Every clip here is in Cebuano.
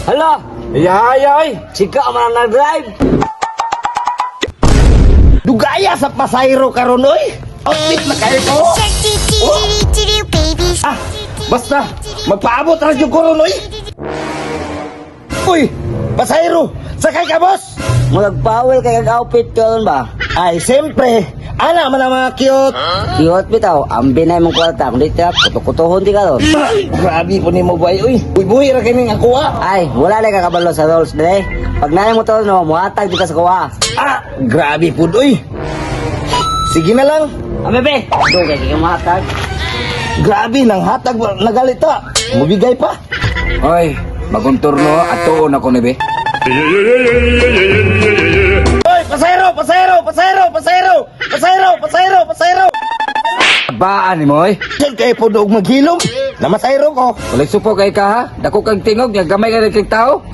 Hala! Yayay! Chika man ang nag-drive! Dugaya sa pasayro karon oy. Outfit na kayo ko. Oh. Ah, basta magpaabot ra jud ko ron oy. Uy, pasayro, sakay ka, boss. Murag-bawel kay kag outfit karon ba? Ay, siyempre, ana man ang mga cute. Cute bitaw, ambi na imong kwarta kung di ta kuto-kutohon di karon. Grabe po ni mo boy oy. Uy, buhi ra kining ako ah. Ay, wala na kakabalo sa rules dire. Pag naay mo to no, muhatag di ka sa kuha. Ah, grabe pud oy. Sige na lang. Ame be, dugay kay muhatag. Grabe nang hatag nagalita. Mubigay pa. Oy, bagong turno at tuon ako ni be. Oy, pasayro, pasayro, pasayro, pasayro, pasayro, pasayro, pasayro. Baan ni mo oy. Saan kayo po doog maghilom? Namasayro ko. Walay supo kay ka ha. Dako kang tingog nya gamay ka kay tao.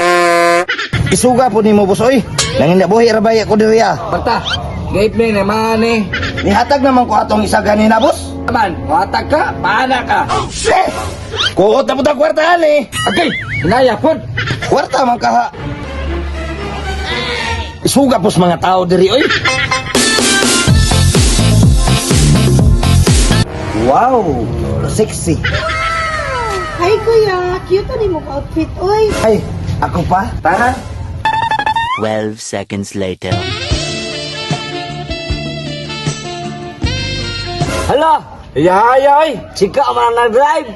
Isuga po ni mo, boss, oy. Nangin buhi rabay ako diri ah. Parta. Gaip ni naman eh. Nihatag naman ko atong isa ganina, boss. Man, watag ka, paana ka. Eh, kuot na po ang kwartahan eh. Agay, hinaya pod. Kwarta man kaha. Isuga po sa mga tao diri, oy. Wow, sexy. Hi kuya, cute ni mo outfit oy. Ay, ako pa? Tara. 12 seconds later. Hala! Yayay! Chika man ang nag-drive!